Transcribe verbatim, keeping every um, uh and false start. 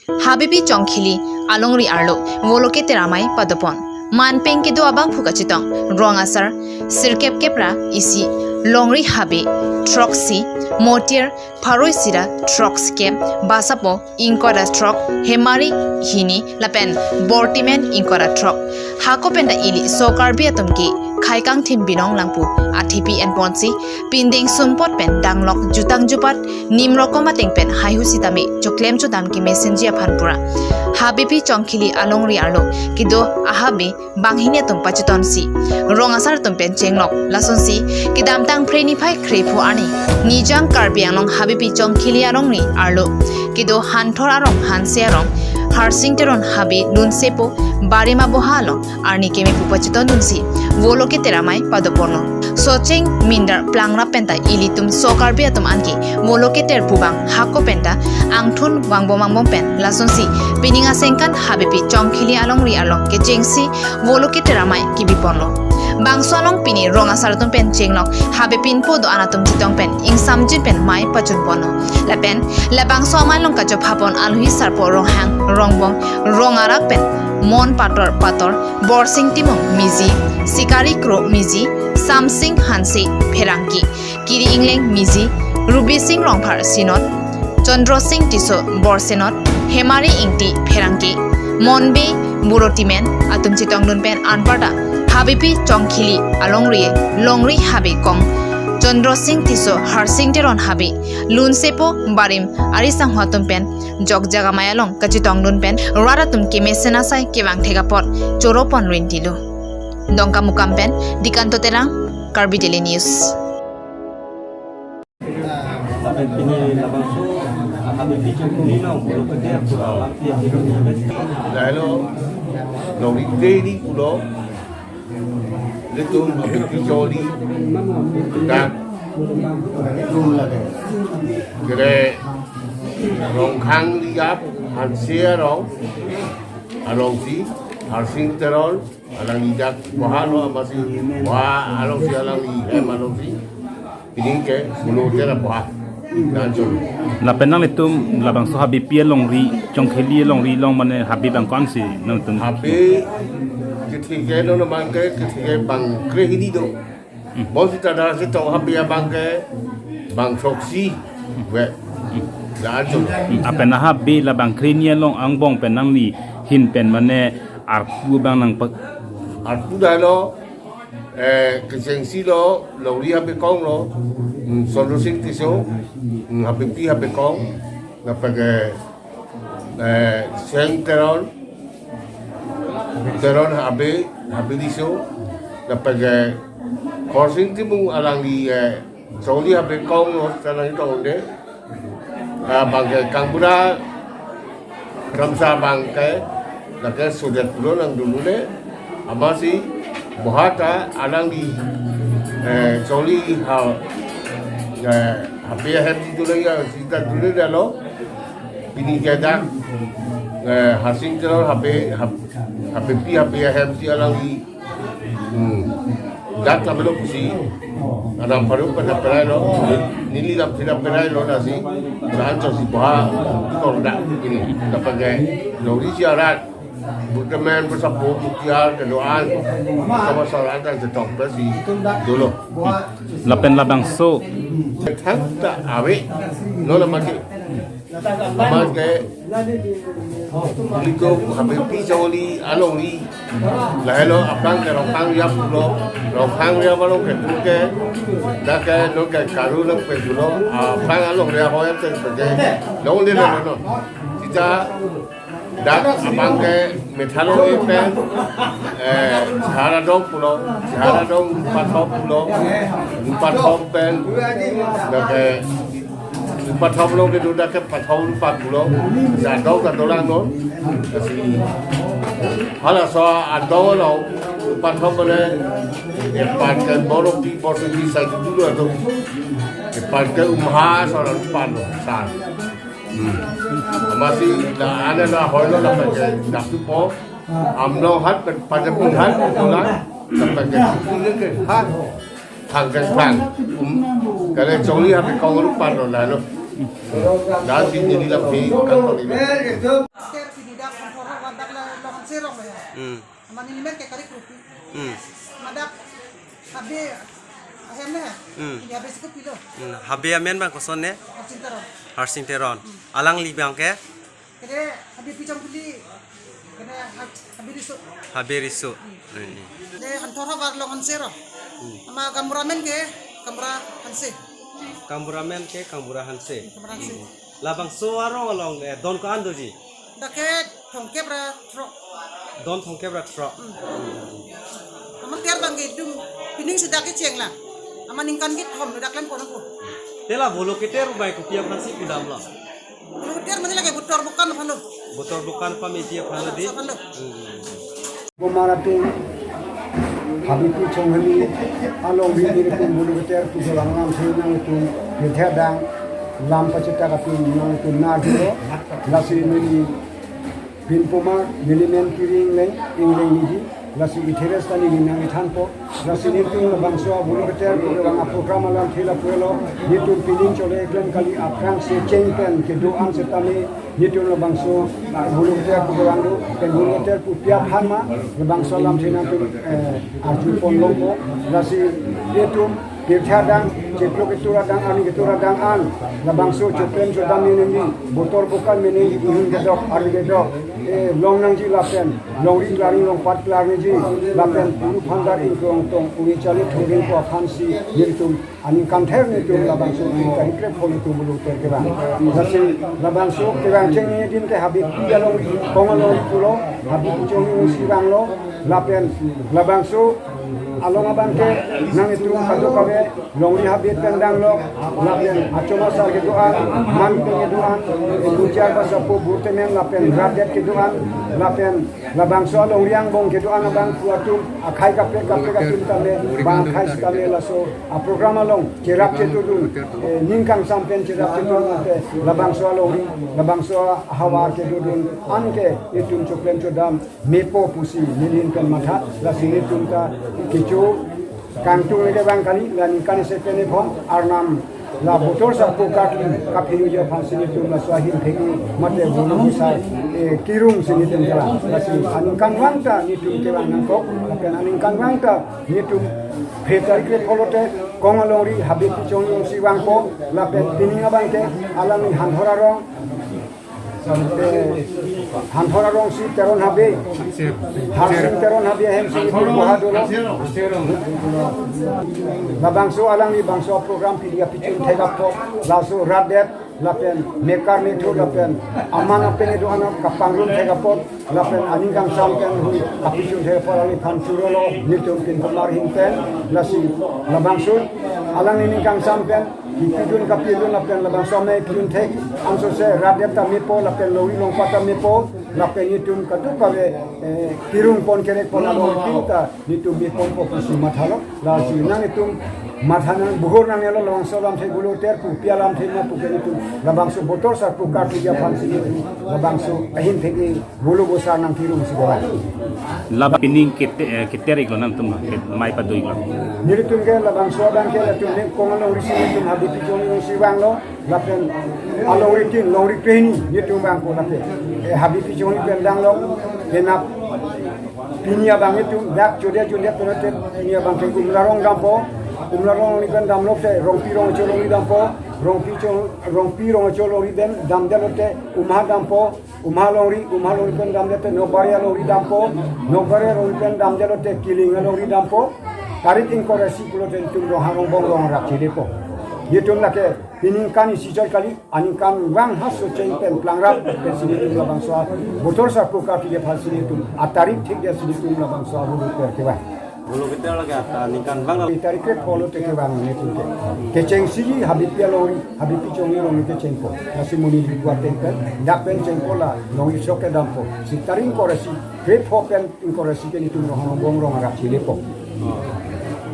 Habepi Chongkhili alongri arlo Voloketer amei padopon. Manpeng kedo abangphu kachetong rong asar sirkep kep ra isi, longri habe throksi, motir pharo isi ra throksi kep, basapo ingkoi ra throk, hemari hini lapen bortimen ingkoi ra throk. Hako pen ta ili so Karbi atum ke khai kangthim binong lang pu athepi enponsi, pindeng sumpot pen danglok jutang jupat nim rokom ateng pen haihu sitame choklem chodam kemesenji aphan pura Habepi Chongkhili alongri arlo kedo ahabe banghini atum pachetonsi rong asar atum pen chenglok. Lasonsi kedamtang Phre niphai krepho arni Nijang Karbi Anglong Habepi Chongkhili alongri arlo kedo Hanthor arong Hanse arong Harsing Teron habe lunsepo barim aboha along arni keme pu pacheton dunsi Voloketer amei padoponlo. Socheng mindar plangrap pen ta ilitum so Karbi atum anke Voloketer pu bang hako pen ta angthun vangbom vangbom pen lasonsi pining asengkan Habepi Chongkhili alongri arlo kechengsi Voloketer amei kebiponlo. Bangso along pini rong asar atum pen chenglok habe pinpo do-an atum chetong pen ingsamjin pen mei pachunponlo. Lapen labangso amei along kachophapon alohi sarpo ronghang rongbong rong arak pen Mon Pator Pator, Borsing Timung Miji, Sikari Kro Miji, Samsing Hanse Pherangke, Kiri Ingleng Miji, Rubi Sing Rongphar Sinot, Chandra Sing Tisso Borsenot, Hemari Ingti Pherangke, Monbe Burotimen atum chetongdun pen anparta Habepi Chongkhili alongri longri habe kong Chandra Sing Tisso Harsing Teron habe lunsepo barim ari sangho atum pen jokjak amei along kachetongdun pen rat atum kemesen asai kevang thek apot choropon rintilo. Dongkamukam pen Dikanto Terang, Karbi Daily News. Lapen pini labangso Habepi Chongkhili along Voloketer pu alam ti api kami. Lahelo longri dei di pulo, ilitum Habepi Chongkhili dak kere Rongkhang Liap Hanse arong, alongsi Harsing Teron alangli dak boha lo, amatsi boha alongsi alangli hem alongsi pini ke Voloketer boha. Dan cholo. Lapen nanglitum labangso Habepi alongri Chongkhili alongri along mane habe bang ko-ansi nangtum? Habe kethek ke non abang ke kethek ke bang kre hini do. Bonsita dak chetong habe abang ke bang throksi. We. Dan cholo. Lapen habe labang kre hini along angbong pen nangli hin pen mane arpu bang nangpa- Arpu dak lo, eh, kechengsi lo, longri habe kong lo, mm, Chandra Sing Tisso, mm, Habepi habe kong, lapen ke, eh, Seng Teron, Teron habe, habe Tisso, lapen ke Khorsing Timung alangli, eh, Chongkhili habe kong lo, sana itu onde. Ah, abang ke kangbura kramsa abang ke, lake sudet pulo nang dulu le, amatsi boha ta alangli, eh, Chongkhili ha, eh, habe hem si dulu ya, sita dulu dak lo, pini ke dak, eh, Harsing Teron habe, hab-, Habepi habe hem si alangli Hmm. Dak lamelo pusi. Adam paru pada perai lo. Neli lam tidak perai lo nasi. Dan so si boha. Itu dak ini. Dapat ke. Longri si arat. Butemen besapo butiar kedoan. Sama salah dan setok besi. Dulu. Lapen labangso. Thang ta awe. Lo lamaki. Amat ke ilitum Habepi Chongkhili alongri. Lahelo aphrang ke Rongkhang Liap pulo. Rongkhang Liap along ke tu ke. Dak ke lo ke karu lo ke pulo. Aphrang alongri ahoi te ke. Longri lo lo. Sita dak abang ke methalo e pen. Eh, Sehara dong pulo. Sehara dong pathop pulo. Pathop pen. Dak ke Pathom lo ke duda ke pathom pat pulo. Jadok ka dolang non. Kasi hala so adong lo pathom le. Epat ke boro pi boro pi sa dulu atau epat ke umha so lo pan lo sa. Hmm. Amatsi la ane la hoi lo la ke dak tu po. Amlong hat pada pun hat dolang. Sampai ke pun ke hat. Thang ke thang. Um, kale Chongkhili ha ke kong rupan lo la lo. Dan si neli lam phi kan to ni. Serong ya. Hmm. Amat nelimen ke kali krupi. Hmm. Madak habe ahem ne. Hmm. Ini habe si kopilo. Hmm. Habe amen bang koson ne? Harsing Teron. Harsing Teron. Hmm. Alangli bang ke? Kede Habe Pichongphili. Kede Hab-, Habe Riso. Habe Riso. Hmm. Hmm. Kede Hanthor Havar along Hanse ro. Hmm. Amat gaonbura amen ke gaonbura Hanse. Gaonbura amen ke gaonbura Hanse. Gaonbura Hanse. Hmm. Labangso arong along, eh, don ko-an doji? Dak ke thomkep ra throk. Don thomkep ra throk. Hmm. Amat ter bang ke dum pining si dak kecheng lang. Amat ningkan kethom dak klem pon ako. Te la Bolo Keter bai kopi aphan si kedam lo? Bolo Keter mane lake Botor Bokan aphan lo. Botor Bokan pamiji aphan lo di? Aphan lo. Hmm. Bomar atum, Habe Pichongphili along bibir atum Bolo Keter pu kelang lamthe nangtum, pirthe adang lam pachetak atum nangtum nar dolo, lasi neli pinpoma, nelimen Kiring Leng, Ingleng niji, lasi itheres ta neli nangthanpo, lasi nelitum labangso Bolo Keter pu kelang aprogram alamthe lapu-elo, nelitum pining chole klem kali, aphrangsi cheng pen kedo-an setame, nelitum labangso, ah, Bolo Keter pu kelang do, pen Bolo Keter pu pi aphan ma, labangso alamthe nangtum, eh, arju pon longpo, lasi nelitum pirthe adang, chiklo ketur adang, arni ketur adang an, labangso choklem chodam menengji, Botor Bokan menengji, ihun kedok, arni kedok, eh, long nangji lapen, longri klarni longpat klarniji, lapen pulu phandar ingkrong tong, uri chali thuring ko aphan si, nelitum aningkan ther nelitum labangso tarik krepho nelitum Bolo Keter kevang. Lasi labangso kevang cheng nidin ke Habe Pi along, kong along pulo, Habe Pichongphili si vanglo, lapen labangso along abang ke nangtum kadokave longri habe pen danglo, lapen achom asar kedo-an, man pen kedo-an, bujar basapo burtemen lapen rat det kedo-an, lapen labangso alongri angbong kedo-an abang pu atum, akhai kaprek kaprek atum tame, bang akhai sitame laso aprogram along cherap chetudun, eh, ning kangsam pen cherap chetudun ante, labangso alongri, labangso ahavar kedodun an ke itum choklem chodam mepo pusi nelihin pen matha, lasi nelitum ta kecho kangtung leke bang kali, la ningkan isi pen iphong, arnam la Botor Sarpo Karkli kaphiruji aphan si nelitum laso ahin thek-i mate Bolo Bosar, eh, kirung si nelitum kevang. Lasi aningkanvang ta nelitum kevang nangkok, lapen aningkanvang ta nelitum phre tarik krepho lote kong alongri Habe Pichongphili si vangpo, lapen pining abang ke alangli Hanthor arong, eh, Hanthor arong si Teron Habe, Harsing Teron Habe ahem si nelitum boha dolo. Labangso alangli bangso program pini kapichun thek apot, laso rat det, lapen mekar methur, lapen aman apeng kedo-an kapangrum thek apot, lapen aning kangsam pen hui kapichun thek apot alangli aphan churolo, nelitum pinpomar ahin pen, lasi labangso alangli ning kangsam pen kipidun kapidun lapen labangso amei pidun thek, ansose rat det ta mepo, lapen longri longpat ta mepo, lapen nelitum kadokave, eh, kirung pon kerek pon along tin ta nelitum mepon po pusi mathalo, lasi nanglitum matha nang buhur nangnelo, labangso alamthe Bolo Keter pu pi alamthe ma pu ke nelitum labangso Botor Sarpo Karkli aphan si nelitum labangso ahin thek-i Bolo Bosar nangkirung si kevang. Laba pining kete-, eh, keter iklo nangtum, ke-, mai pado iklo. Nelitum ke labangso abang ke latum ne kong alongri si nelitum Habe Pichongphili si vanglo, lapen alongri tin, longri krehini nelitum vangpo lapen, eh, Habe Pichongphili pen danglo, penap pini abang nelitum dak chode chode pen ate pini abang ke Umlarong dampo, Umlarong alongri pen damlo te Rongpi Rongcho alongri dampo, Rongpi Cho-, Rongpi Rongcho alongri pen damdet lote Umha dampo, Umha alongri, Umha alongri pen damdet te Nokbari alongri dampo, Nokbari alongri pen damdet lote Kiling alongri dampo, tarik ingkoi ra isi pulote nelitum Ronghang Rongbong rong arak chilepo. Nelitum lake pining kan isi chot kali, aningkanvang haso cheng pen plangrap pen si nelitum labangso Botor Sarpo Karkli aphan si nelitum atarik thik dia si nelitum labangso Bolo Keter kevang. Bolo Keter lake ata aningkanvang la. Tarik krepho lote kevang nelitum ke. Kecheng siji Habe Pi alongri, Habe Pichongphili alongri kechengpo. Lasi monit dibuat pen, dak pen chengpo la, longri sok kedampo. Si tarik ingkoi ra isi, krepho pen ingkoi ra isi ke nelitum Ronghang Rongbong rong arak chilepo.